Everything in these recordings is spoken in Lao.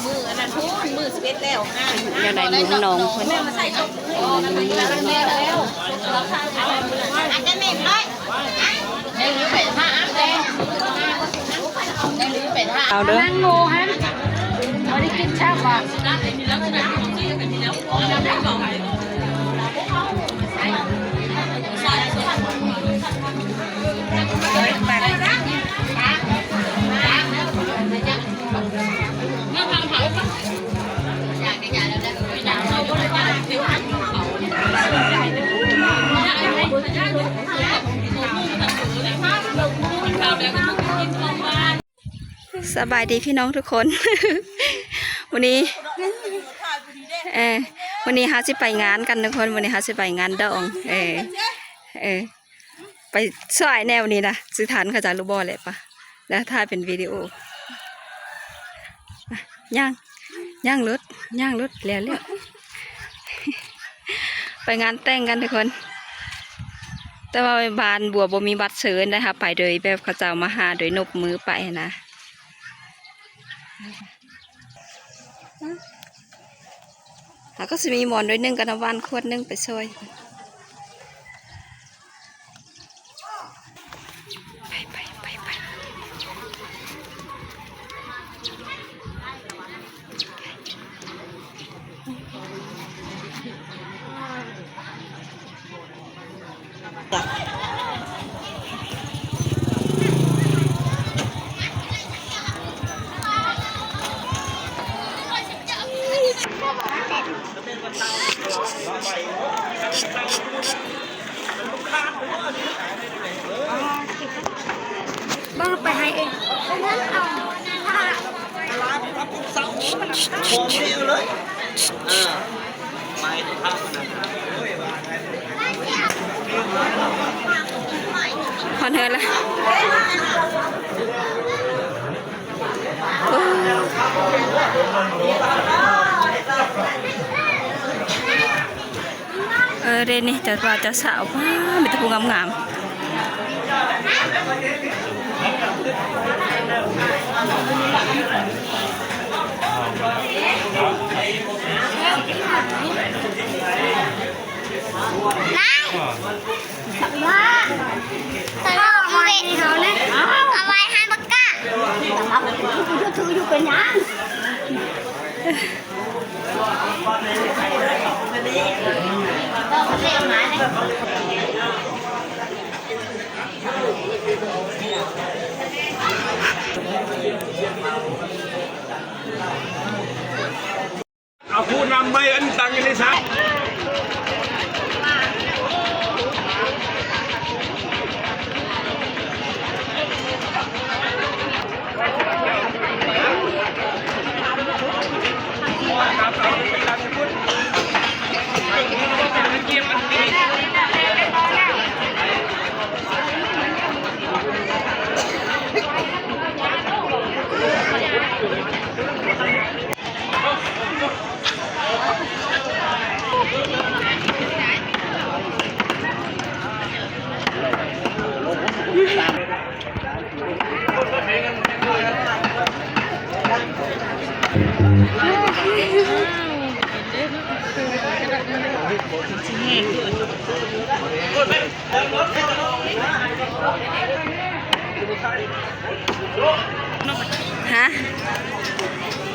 ມື້ອັນນັ້ນພຸ້ນ ມື້ສິບເອັດແລ້ວ ອ່າ ແນວໃດ ລຸງນ້ອງເພິ່ນ ແມ່ນມາໃສ່ສົບ ອືມ ອັນນັ້ນແລ້ວ ອັນນັ້ນແມ່ນເລີຍ ເອົາເດີ ນັ່ງໂງຫັ້ນ ບໍ່ໄດ້ກິນຊ້ຳວ່າ. ສະບາຍດີພີ່ນ້ອງທຸກຄົນ ມື້ນີ້ ເອີ ມື້ນີ້ເຮົາຊິໄປງານກັນທຸກຄົນ ມື້ນີ້ເຮົາຊິໄປງານດອງ ເອີ ເອີ ໄປຊ່ວຍແນວນີ້ນະ ຊິທັນເຂົາເຈົ້າຫຼືບໍ່ແຫຼະປະ ແລ້ວຖ່າຍເປັນວິດີໂອ ຍ່າງ ຍ່າງລົດ ຍ່າງລົດ ແລ້ວ ແລ້ວ ໄປງານແຕ່ງກັນທຸກຄົນ ແຕ່ວ່າບ້ານບົວບໍ່ມີບັດເຊີນໄດ໋ ເຮົາໄປໂດຍແບບເຂົາເຈົ້າມາຫາໂດຍນົບມືໄປຫັ້ນນະ ເຮົາກໍຊິມີໝອນໂດຍໜຶ່ງກັບນ້ຳຫວານຂວດໜຶ່ງໄປຊ່ອຍ. ໄປ ໄປ ໄປ ໄປ. ເບິ່ງໄປໃຫ້ເອງ ຮອດເຮືອນລະ ໂອ້. ເອີ ເດນີ້ ເຈົ້າບ່າວເຈົ້າສາວ ວ້າ ມີແຕ່ຜູ້ງາມໆ. ນາຍ ວ່າ ໃສ່ວ່າ ໃສ່ວ່າ ເອົາໄວ້ໃຫ້ເຮົາເລີຍ ເອົາໄວ້ໃຫ້ບັກກະ ຖືຢູ່ເປັນຫຍັງ? ເອົາຜູ້ນຳໄວ້ອັນຕັ້ງຢູ່ໃນສາ. ຮະ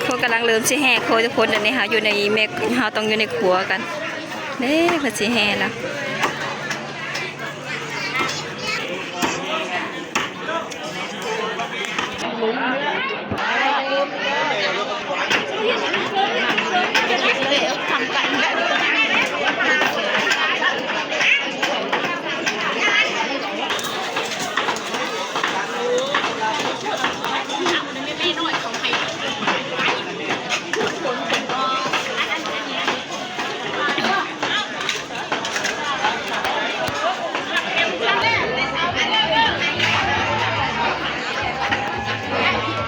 ເພິ່ນກຳລັງເລີ່ມຊິແຫ່ໂຄທຸກຄົນ ດຽວນີ້ເຮົາຢູ່ໃນແມ່ ເຮົາຕ້ອງຢູ່ໃນຄົວກັນເດ້ ເພິ່ນຊິແຫ່ແລ້ວ. ເ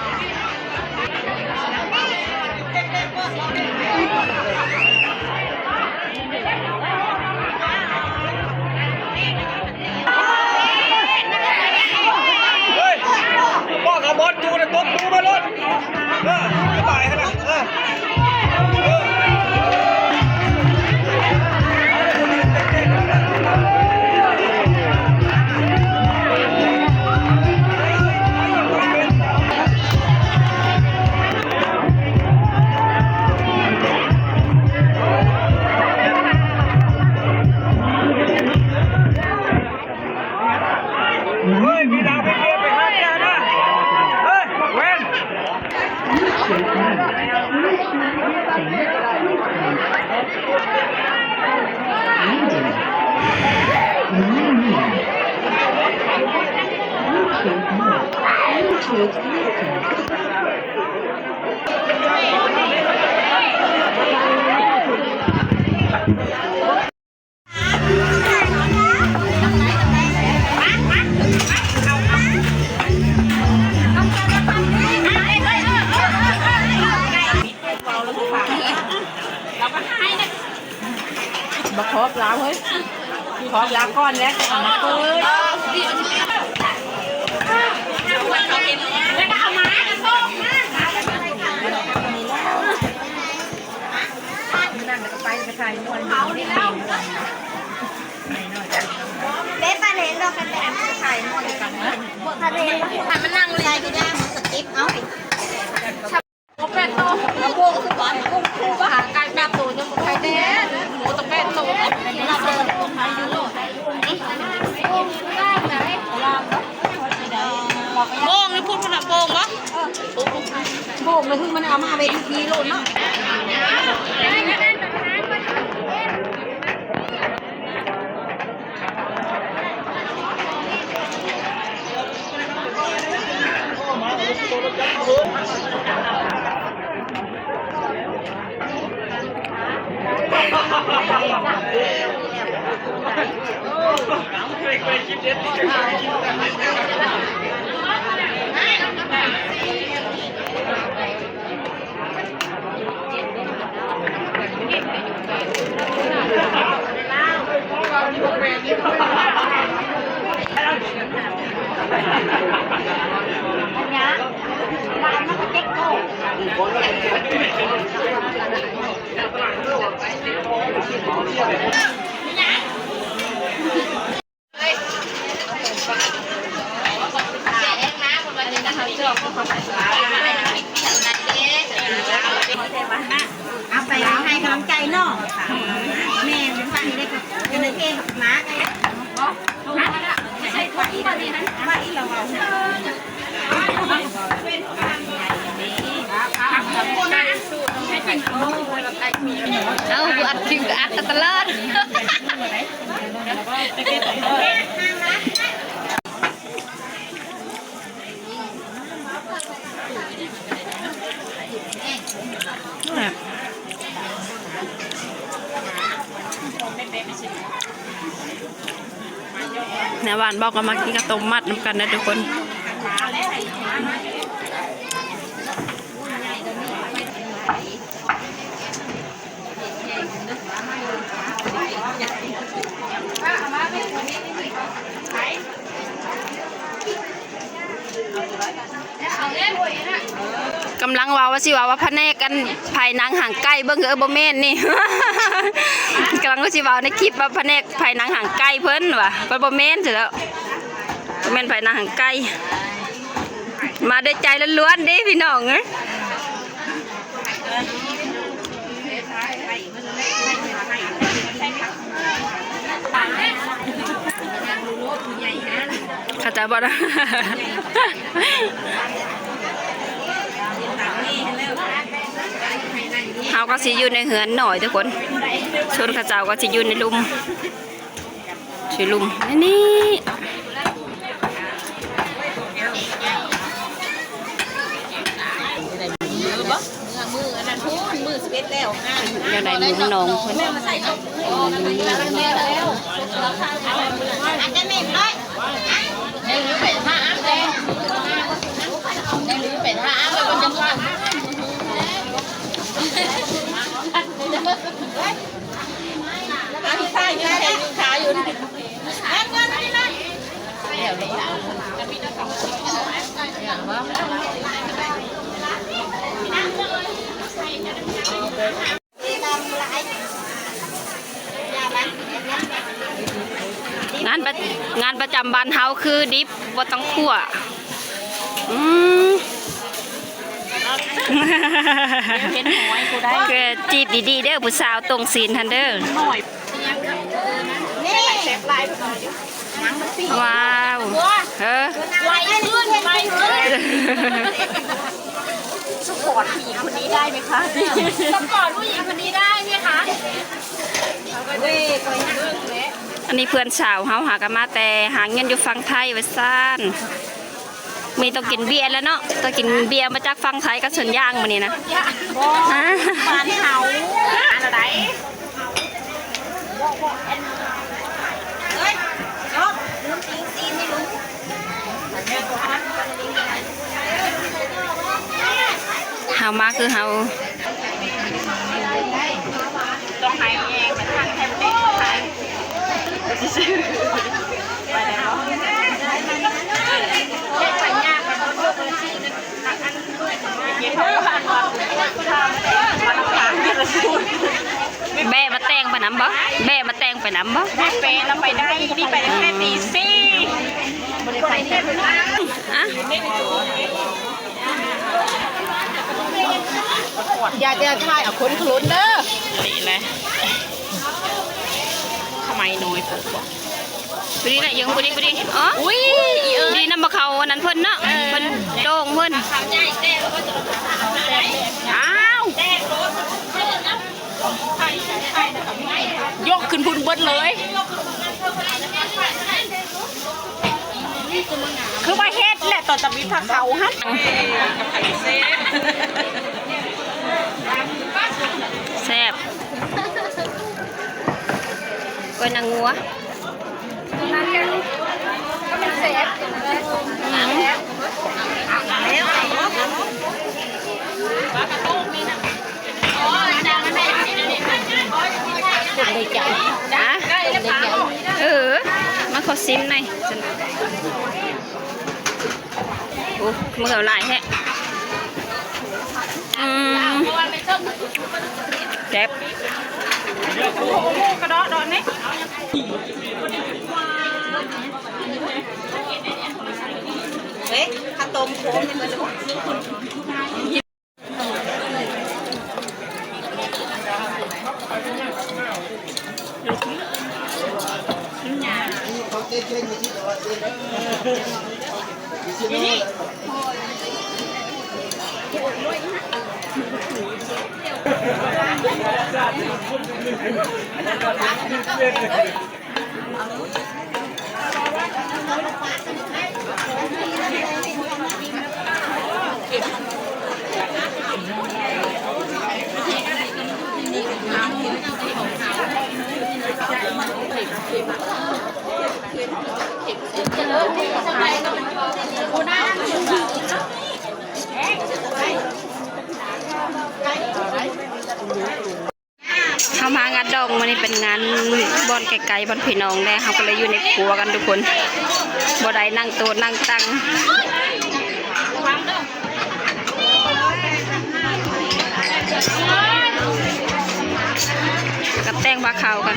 ເຮີ້ຍ ມີດາວໄປເກັບໄປຫາແກນະ ເຮີ້ຍ ບັກເວນ.ບໍ່ຂອບລາວເຮີ້ຍ ຂອບລາວກ່ອນແລ້ວເອົາມາເປີດ. ເບປາເນນດອກກະແຕ ຖ່າຍໝົດກັນ ໃຫ້ມັນນັ່ງເລີຍ ໃສ່ທຸກຢ່າງ ສະກິບເອົາ. ແປດໂຕ ໂມງນີ້ພຸ້ນນະ ໂມງບໍ່? ໂມງນີ້ຄືມັນເອົາມາເວທີພີໂລດເນາະ. ເອົາໄປໃຫ້ກຳລັງໃຈເນາະ ແມ່ນ ຟັງໄດ້ກໍ ກໍເລີຍເອງມາ ເອົາ ອັດຄລິບກໍອັດຕະຫຼອດ. ແມ່ຫວານບອກວ່າມາກິນເຂົ້າຕົ້ມມັດນຳກັນນະທຸກຄົນ. ກຳລັງເວົ້າວ່າ ຊິເວົ້າວ່າພະແນກອັນ ພາຍໜັງຫາງໄກ່ ເບິ່ງເອີ ບໍ່ແມ່ນນີ້ ກຳລັງວ່າຊິເວົ້າໃນຄລິບວ່າພະແນກພາຍໜັງຫາງໄກ່ເພິ່ນວ່າ ມັນບໍ່ແມ່ນຊັ້ນແລ້ວ ບໍ່ແມ່ນພາຍໜັງຫາງໄກ່ ມາດ້ວຍໃຈລ້ວນໆເດ້ພີ່ນ້ອງເອີຍ. ເຂົາເຈົ້າບໍ່ນະ ເຮົາກໍຊິຢູ່ໃນເຮືອນໜ້ອຍທຸກຄົນ ສ່ວນເຂົາເຈົ້າກໍຊິຢູ່ໃນລຸ່ມ. ຊິລຸ່ມນີ້ ມື້ອັນນັ້ນພຸ້ນ ມື້ສິບເອັດແລ້ວ ຍັງໄດ້ມຸມນ້ອງເພິ່ນ ອັນຈະເມັນເລີຍ ໄດ້ຮູ້ໄປຫາອາບແລ້ວ ໄດ້ຮູ້ໄປຫາອາບແລ້ວ ເພິ່ນຈັ່ງວ່າ. ອັນໃສ່ຢູ່ ໃສ່ຢູ່ຂາຢູ່ນີ້ ເງິນ ເງິນ ເງິນ ເງິນ. ງານປະຈຳບ້ານເຮົາຄືດິບ ບໍ່ຕ້ອງຂົ້ວ. ອືມ ເຫັນຫອຍຜູ້ໃດ ເກີດຈີບດີໆເດີ ຜູ້ສາວຕົງຊີ້ນຫັ້ນເດີ. ຫອຍ ວ້າວ ເອີ ໄວຂຶ້ນ ໄວຂຶ້ນ. ສະປອດຜູ້ຍິງຄົນນີ້ໄດ້ໄໝຄະ? ສະປອດຜູ້ຍິງຄົນນີ້ໄດ້ໄໝຄະ? ອັນນີ້ເພື່ອນສາວເຮົາຫາກະມາແຕ່ຫາເງິນຢູ່ຝັ່ງໄທວ່າຊັ້ນ. ມື້ນີ້ຕ້ອງກິນເບຍແລ້ວເນາະ ຕ້ອງກິນເບຍມາຈາກຝັ່ງໄທກັບສວນຢາງມື້ນີ້ນະ. ບ້ານເຮົາອັນໃດ ເຮົາມາຄືເຮົາ ຕ້ອງໃຫ້ແຍງໄປທາງແຄມເປັນໄທ ໄປແລ້ວ. ແບະມາແຕ່ງໄປນຳບໍ່? ແບະມາແຕ່ງໄປນຳບໍ່? ແບະໄປນຳໄປໄດ້ ນີ້ໄປຕັ້ງແຕ່ຕີສີ່. ອະ ຢ່າ ຢ່າຖ່າຍເອົາຄົນຂະລຸນເດີ. ນີ້ແຫຼະ ຂະໄໝນ້ອຍໂພດບໍ່? ພໍດີແຫຼະ ຍັງພໍດີ ພໍດີ. ອໍ ອຸ້ຍ ດີນຳບໍ່ເຂົ້າອັນນັ້ນເພິ່ນເນາະ ເພິ່ນໂດ່ງເພິ່ນ. ອ້າວ ຍົກຂຶ້ນພຸ້ນເບິດເລີຍ. ຄືວ່າເຮັດແຫຼະ ຕອນຕຳອິດພາເຂົ້າຫັ້ນ. ແຊບ ກ້ອຍໜັງງົວ. ເອີ ມາຂໍຊິມໜ່ອຍ. ໂອ້ ມື້ເອົາຫຼາຍແທ້. ອືມ ແຊບ. ເອີຍ ເຂົ້າຕົ້ມໂຄມໃຫ້ມັນ. ເຮົາມາງານດອງມື້ນີ້ເປັນງານບ່ອນໃກ້ໆ ບ່ອນພີ່ນ້ອງແດ່ ເຮົາກໍເລີຍຢູ່ໃນຄົວກັນທຸກຄົນ ບໍ່ໄດ້ນັ່ງໂຕະນັ່ງຕັ່ງ ກັບແຕ່ງພາເຂົ້າກັນ.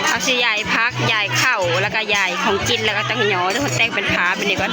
ເຮົາຊິຢາຍຜັກ ຢາຍເຂົ້າ ແລ້ວກະຢາຍຂອງກິນ ແລ້ວກະຈັ່ງຍໍ ແຕ່ງເປັນພາແບບນີ້ກ່ອນ.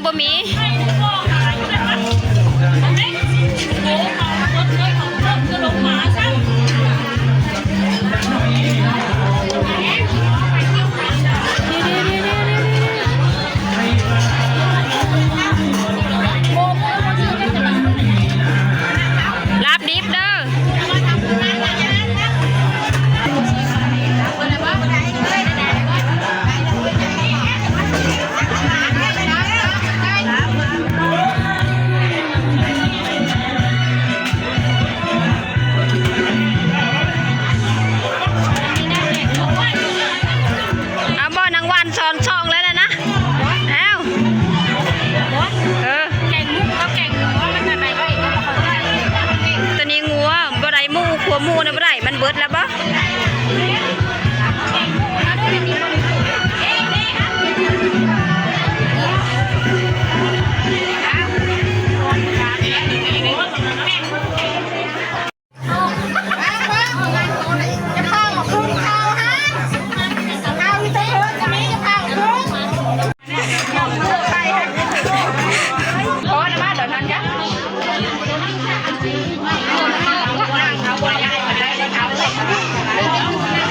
ບໍ່ມີ. ລາບດິບເດີ. ເອົາບໍ່ ນາງຫວານຊ້ອນສອງແລ້ວນະ. ອ້າວ ເອີ ແກງໝູກັບແກງງົວມັນອັນໃດກໍອີກກໍບໍ່ເຂົ້າໃຈ. ໂຕນີ້ງົວ ບໍ່ໄດ້ໝູ ຂົ້ວໝູນະບໍ່ໄດ້ ມັນເບິດແລ້ວບໍ່?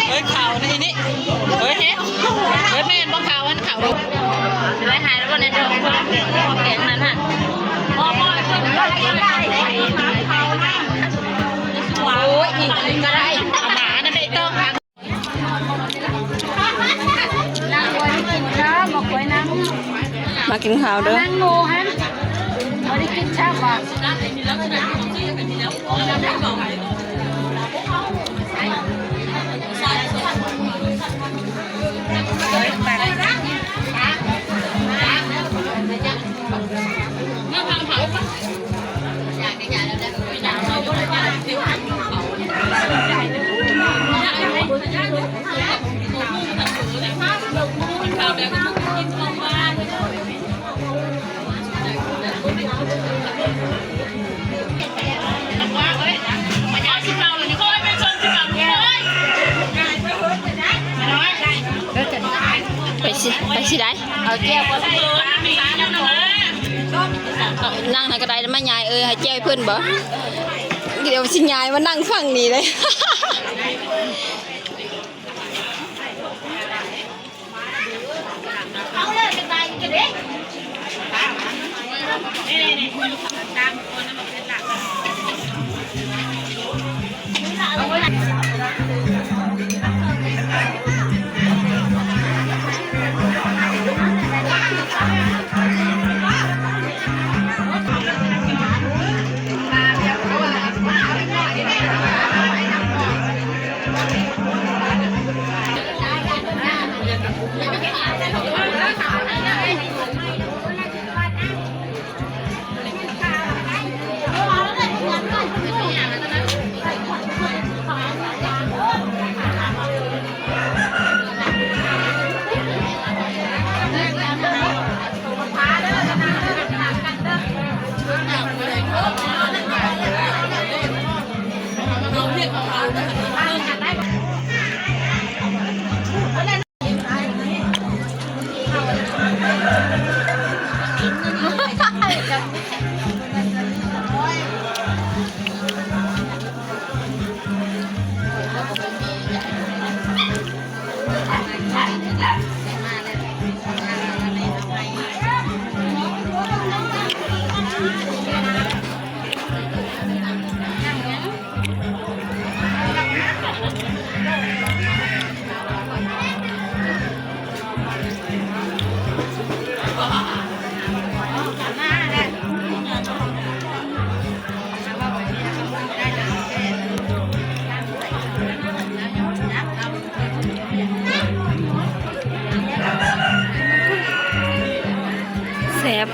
ເຮີ້ຍ ຂາວໃນນີ້ ເຮີ້ຍ ເຮັດ ເຮີ້ຍ ແມ່ນບໍ່ຂາວ ອັນຂາວ ໄດ້ຫາຍແລ້ວບໍ່ໃນດອກ ແກງນັ້ນຫັ້ນ. ໂອ້ຍ ອີກ ອີກກໍໄດ້ ເອົາໝານະໄປຕ້ອງ. ມາກິນເດີ ມາກິນເຂົ້າເດີ ນັ່ງໂງ່ຫັ້ນ ບໍ່ໄດ້ກິນຊ້ຳຫວາ. ໄປຊິ ໄປຊິໄດ້ ເອົາແຈ່ວບໍ່ ນັ່ງນັ້ນກໍໄດ້ ມາຍາຍເອີຍ ໃຫ້ແຈ່ວໃຫ້ເພິ່ນບໍ່? ດຽວຊິຍາຍມານັ່ງຝັ່ງນີ້ເລີຍ. ແຊບ.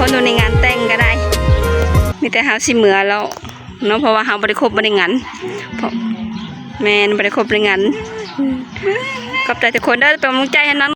ຄົນຢູ່ໃນງານແຕ່ງກໍໄດ້ ມີແຕ່ເຮົາຊິເມືອແລ້ວເນາະ ເພາະວ່າເຮົາບໍ່ໄດ້ຄົບບໍ່ໄດ້ງັນ ເພາະ ແມ່ນ ບໍ່ໄດ້ຄົບໄດ້ງັນ. ຂອບໃຈທຸກຄົນເດີ ເປັນກຳລັງໃຈໃຫ້ນາງ